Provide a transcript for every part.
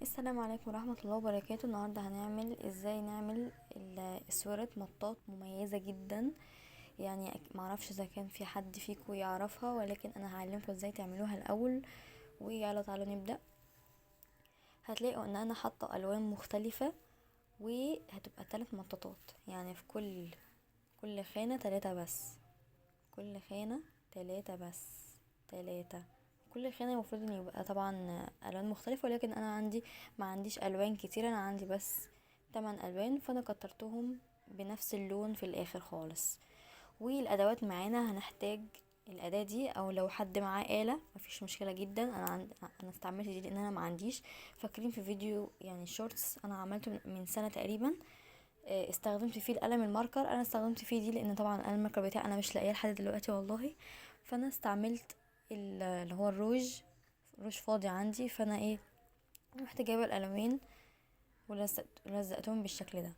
السلام عليكم ورحمة الله وبركاته. النهاردة هنعمل ازاي نعمل اسورة مطاط مميزة جدا، معرفش اذا كان في حد فيكم يعرفها، ولكن انا هعلمكم ازاي تعملوها الاول. ويلا تعالوا نبدأ. هتلاقوا ان انا حاطة الوان مختلفة، وهتبقى 3 مطاطات، يعني في كل خانة 3 بس، كل خانة 3 بس، 3. كل خانة المفروض ان يبقى طبعا الوان مختلفة، ولكن انا ما عنديش الوان كتير، انا عندي بس 8 الوان، فانا كترتهم بنفس اللون في الاخر خالص. والادوات معانا، هنحتاج الاداة دي، او لو حد معاه آلة مفيش مشكلة جدا. انا استعملت دي لان انا ما عنديش. فاكرين في فيديو shorts انا عملته من سنة تقريبا، استخدمت فيه القلم ال marker. انا استخدمت فيه دي لان طبعا القلم ال marker بتاعي انا مش لاقيه لحد دلوقتي والله، فانا استعملت اللي هو الروج، روج فاضي عندي، فانا رحت جايبه القلمين ولزقتهم بالشكل ده.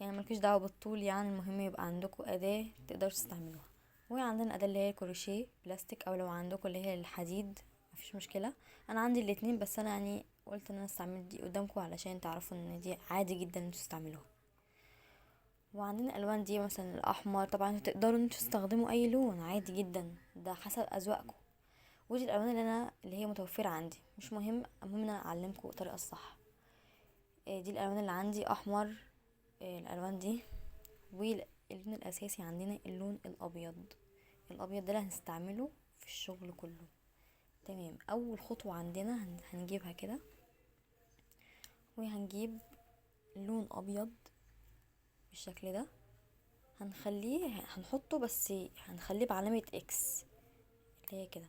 مالكيش دعوه بالطول، المهم يبقى عندكم اداه تقدروا تستعملوها. وعندنا اداه اللي هي كروشيه بلاستيك، او لو عندكم اللي هي الحديد مفيش مشكله، انا عندي الاتنين، بس انا قلت ان انا استعمل دي قدامكم علشان تعرفوا ان دي عادي جدا ان انتوا تستعملوها. وعندنا الالوان دي مثلا الاحمر، طبعا انتوا تقدروا ان انتوا تستخدموا اي لون عادي جدا، ده حسب اذواقكم. ودي الالوان اللي هي متوفره عندي، مش مهم، المهم ان انا اعلمكم الطريقه الصح. دي الالوان اللي عندي، احمر، الالوان دي. واللون الاساسي عندنا اللون الابيض، الابيض ده اللي هنستعمله في الشغل كله. تمام. اول خطوه عندنا هنجيبها كده، وهنجيب لون ابيض بالشكل ده، هنحطه بس هنخليه بعلامه اكس اللي هي كده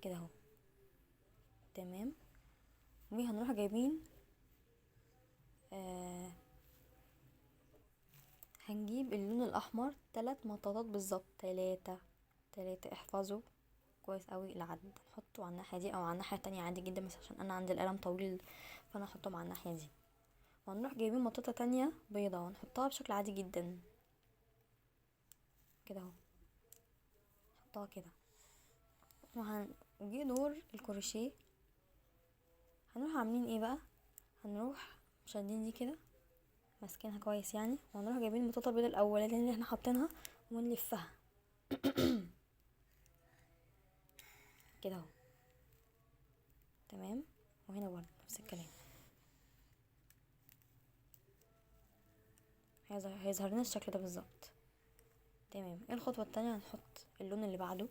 كده اهو. تمام. وهنروح جايبين، هنجيب اللون الاحمر 3 مطاطات بالظبط، 3 3، احفظوا كويس قوي العدد. نحطه على الناحيه دي او على الناحيه التانية عادي جدا، بس عشان انا عندي القلم طويل فانا هحطهم على الناحيه دي. وهنروح جايبين مطاطه تانية بيضه ونحطها بشكل عادي جدا كده اهو، نحطها كده. وجي دور الكروشيه، هنروح عاملين ايه بقى؟ هنروح شادين دي كده ماسكينها كويس وهنروح جايبين المطاطه البيضاء الاولانيه اللي احنا حاطينها ونلفها كده اهو. تمام. وهنا برضه نفس الكلام، هيظهر لنا الشكل ده بالظبط. تمام. ايه الخطوه التانية؟ هنحط اللون اللي بعده،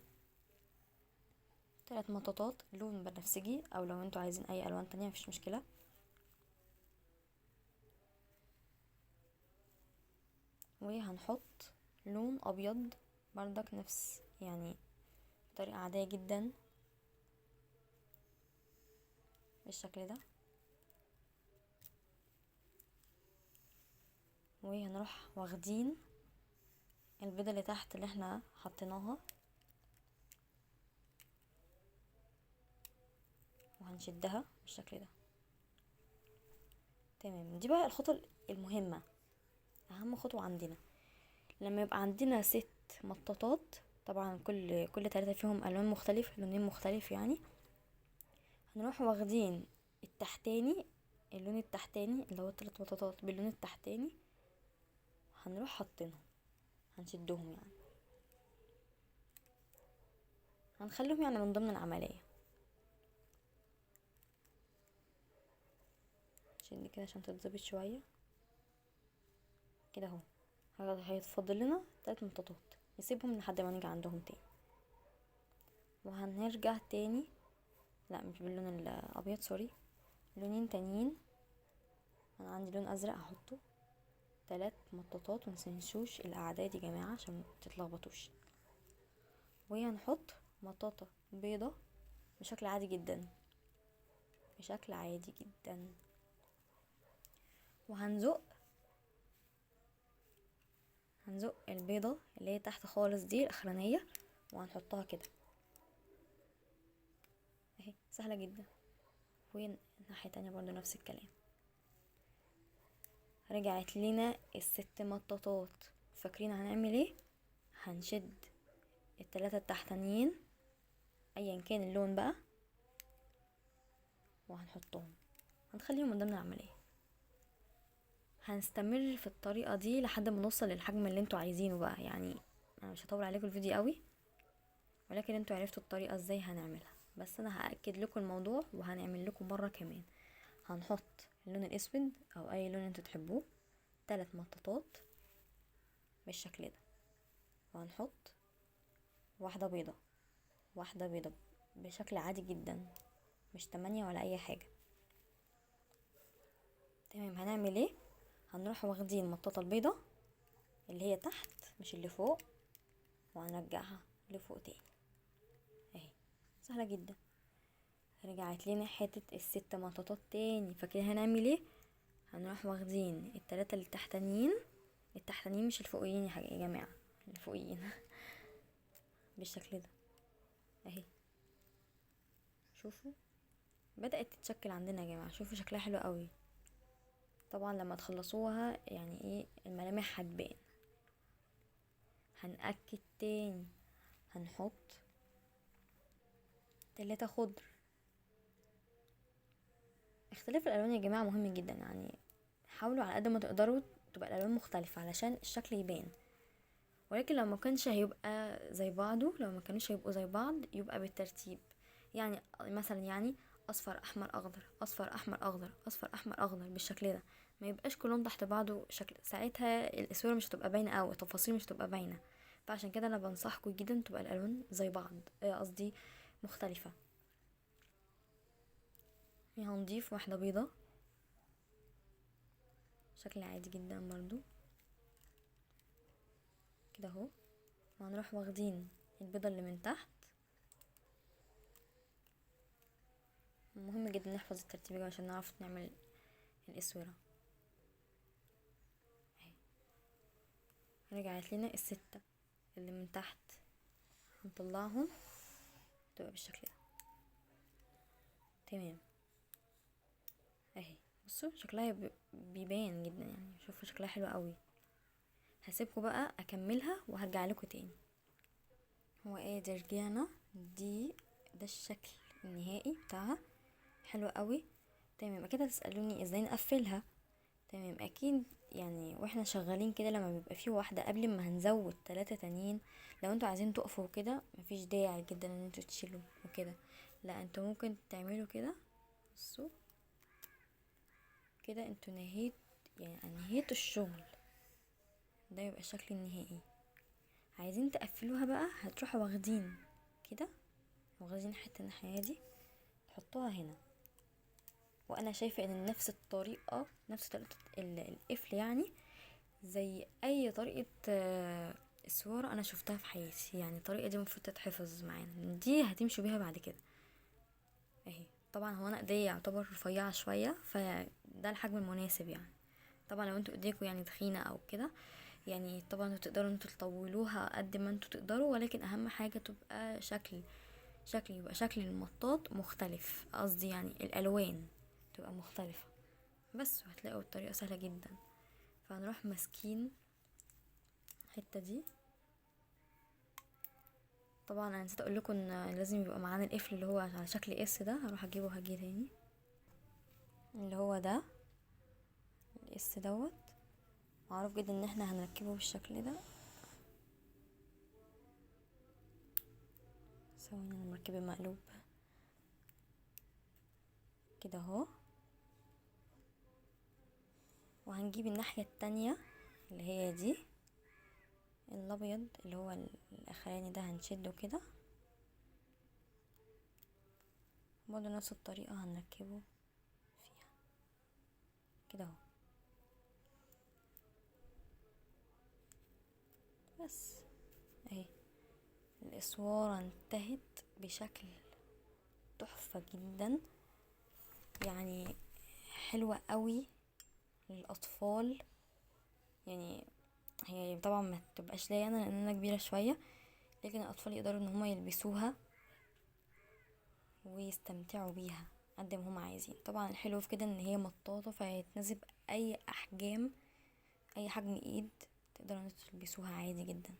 3 مطاطات لون بنفسجي، او لو انتوا عايزين اي الوان تانية مفيش مشكله. وهنحط لون ابيض بردك نفس بطريقه عاديه جدا بالشكل ده. وهنروح واخدين البيضه اللي تحت اللي احنا حطيناها وهنشدها بالشكل ده. تمام. دي بقى الخطوه المهمه، اهم خطوه عندنا. لما يبقى عندنا 6 مطاطات، طبعا كل 3 فيهم الوان مختلف، لونين مختلف هنروح واخدين التحتاني، اللون التحتاني اللي هو التلات مطاطات باللون التحتاني، هنروح حاطينهم، هنشدهم هنخليهم من ضمن العملية. شد كده عشان تتظبط شوية كده اهو. هيتفضل لنا 3 مطاطات، نسيبهم لحد ما نيجي عندهم تاني. وهنرجع تاني، لا مش باللون الابيض، سوري، لونين تانيين. انا عندي لون ازرق هحطه. 3 مطاطات، ومتنسوش الاعداد يا جماعه عشان ما تتلخبطوش. وهنحط مطاطه بيضه بشكل عادي جدا، بشكل عادي جدا. وهنزق، هنزق البيضه اللي هي تحت خالص دي الاخرانيه، وهنحطها كده اهي، سهله جدا. والناحيه التانية برضو نفس الكلام. رجعت لنا الست مطاطات. فاكرين هنعمل ايه؟ هنشد التلاتة التحتانيين ايا كان اللون بقى، وهنحطهم، هنخليهم قدامنا العملية. هنستمر في الطريقة دي لحد ما نوصل للحجم اللي انتوا عايزينه بقى. يعني انا مش هطول عليكم الفيديو قوي، ولكن انتوا عرفتوا الطريقة ازاي هنعملها، بس انا هأكد لكم الموضوع وهنعمل لكم مرة كمان. هنحط اللون الاسود او اي لون انتوا تحبوه، 3 مطاطات بالشكل ده، وهنحط واحدة بيضة، واحدة بيضة بشكل عادي جدا، مش 8 ولا اي حاجة. تمام. هنعمل ايه؟ هنروح واخدين المطاطة البيضة اللي هي تحت مش اللي فوق، وهنرجعها لفوق تاني اهي، سهلة جدا. رجعت لنا حتة ال6 مطاطات تاني. فكده هنعمل ايه؟ هنروح واخدين ال3 اللي تحتانيين، التحتانيين مش الفوقيين يا جماعة، الفوقيين بالشكل ده اهي. شوفوا بدأت تتشكل عندنا يا جماعة، شوفوا شكلها حلو قوي. طبعا لما تخلصوها يعني ايه الملامح هتبان. هنأكد تاني، هنحط 3 خضر. اختلاف الالوان يا جماعة مهم جدا، يعني حاولوا على قد ما تقدروا تبقى الالوان مختلفة علشان الشكل يبان. ولكن لو ما كانش هيبقى زي بعضه، لو ما كانوش هيبقوا زي بعض يبقى بالترتيب، يعني مثلا يعني اصفر احمر اخضر، اصفر احمر اخضر، اصفر احمر اخضر بالشكل ده، ما يبقاش كلهم تحت بعضه شكل، ساعتها الاسوره مش هتبقى باينة او التفاصيل مش هتبقى باينة. فعشان كده انا بنصحكم جدا تبقى الالوان زي بعض، قصدي مختلفة. هنضيف واحدة بيضة شكل عادي جدا برضو كده اهو، وهنروح واخدين البيضة اللي من تحت. مهم جدا نحفظ الترتيب عشان نعرف نعمل الاسوره. رجعت لنا ال6 اللي من تحت، هنطلعهم تبقى بالشكل ده. تمام اهي، بصوا شكلها بيبان جدا، يعني شوفوا شكلها حلو قوي. هسيبكم بقى اكملها وهرجع لكم تاني. هو ادي رجعنا، دي ده الشكل النهائي بتاعها، حلو قوي. تمام. اكيد هتسالوني ازاي نقفلها. تمام، اكيد يعني واحنا شغالين كده لما بيبقى في واحدة قبل ما هنزود 3 تانيين، لو انتوا عايزين تقفوا كده مفيش داعي جدا ان انتوا تشيلوا وكده، لا انتوا ممكن تعملوا كده. بصوا كده انتوا نهيت، يعني انهيتوا الشغل، ده يبقى الشكل النهائي. عايزين تقفلوها بقى هتروحوا واخدين كده، واخدين حتة الناحية دي تحطوها هنا. وانا شايفه ان نفس الطريقة، نفس طريقه القفل، يعني زي اي طريقه اسواره انا شفتها في حياتي، يعني الطريقة دي المفروض تتحفظ معانا، دي هتمشوا بيها بعد كده اهي. طبعا هو انا ايديا يعتبر رفيعة شوية، فده الحجم المناسب يعني. طبعا لو انتوا ايديكوا يعني تخينة او كده، يعني طبعا انتوا تقدروا انتوا تطولوها قد ما انتوا تقدروا، ولكن اهم حاجة تبقى شكل يبقى شكل المطاط مختلف، قصدي يعني الالوان تبقى مختلفة بس، وهتلاقوا الطريقة سهلة جدا. فهنروح ماسكين الحتة دي. طبعا انا نسيت اقول لكم ان لازم يبقى معانا القفل اللي هو على شكل S ده، هروح اجيبه وهجيه تاني، اللي هو ده ال S دوت، معروف جدا ان احنا هنركبه بالشكل ده. ثواني انا مركبة مقلوب كده اهو. وهنجيب الناحية التانية اللي هي دي الابيض اللي هو الاخراني ده، هنشده كده برضه نفس الطريقة هنركبه فيها كده اهو. بس اهي الاسواره انتهت بشكل تحفة جدا، يعني حلوة قوي للاطفال. يعني هي طبعا ما تبقاش ليا انا لان انا كبيرة شوية، لكن الاطفال يقدروا ان هما يلبسوها ويستمتعوا بيها قد ما هما عايزين. طبعا الحلو في كده ان هي مطاطه، فهتناسب اي احجام، اي حجم ايد تقدروا ان انتوا تلبسوها عادي جدا.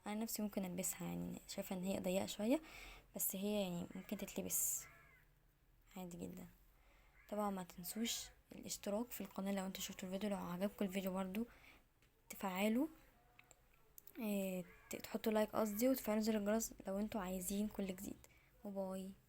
انا نفسي ممكن البسها، يعني شايفه ان هي ضيقه شوية بس هي يعني ممكن تتلبس عادي جدا. طبعا ما تنسوش الاشتراك في القناة لو انتوا شفتوا الفيديو، لو عجبكم الفيديو برضو تفعلوا تحطوا like قصدي، وتفعلوا زر الجرس لو انتوا عايزين كل جديد. و bye.